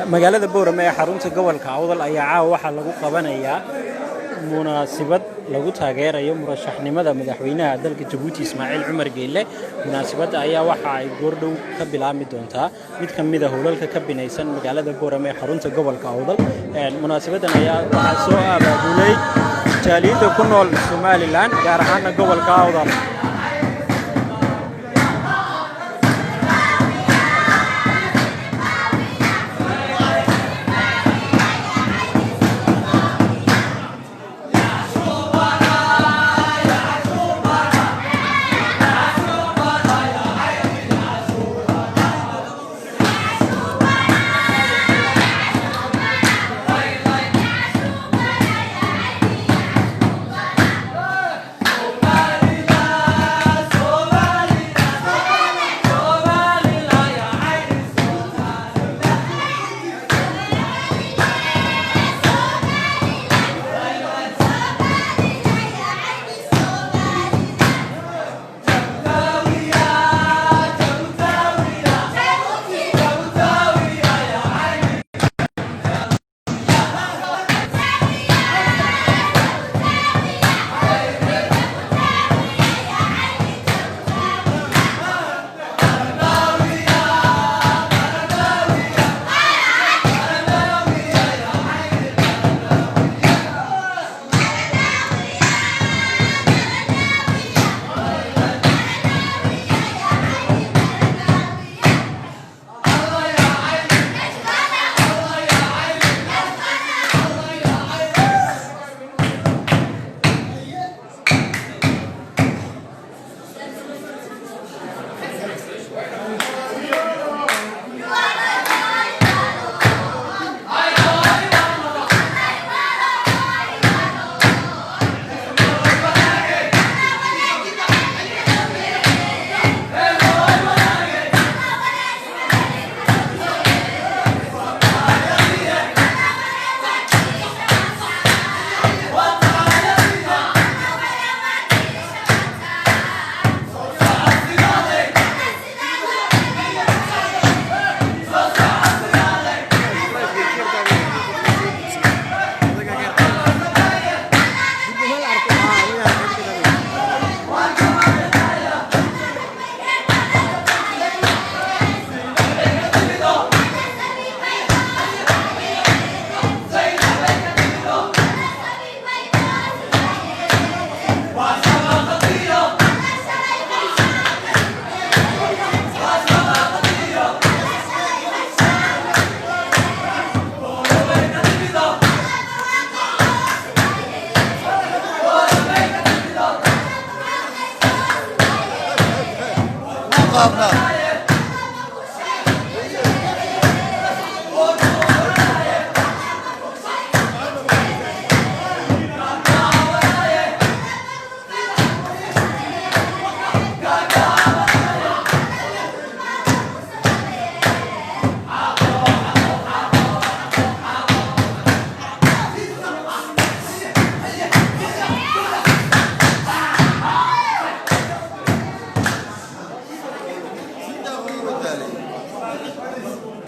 Magaalada Boorame ee xarunta gobolka Awdal ayaa caawa waxaa lagu qabanayaa munaasibad lagu taageerayo murashaxnimada madaxweynaha dalka Jabuuti, Ismaaciil Cumar Geelle. Munaasibadda ayaa waxa ay goordhow ka bilaabmi doontaa mid ka mid a howlalka ka binaysan magaalada Boorame ee xarunta gobolka Awdal. Munaasibaddan ayaa waxaa soo abaabulay jaaliyadda ku nool Somaliland, gaar ahaana gobolka Awdal.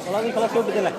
Qoladii kala soo bedela.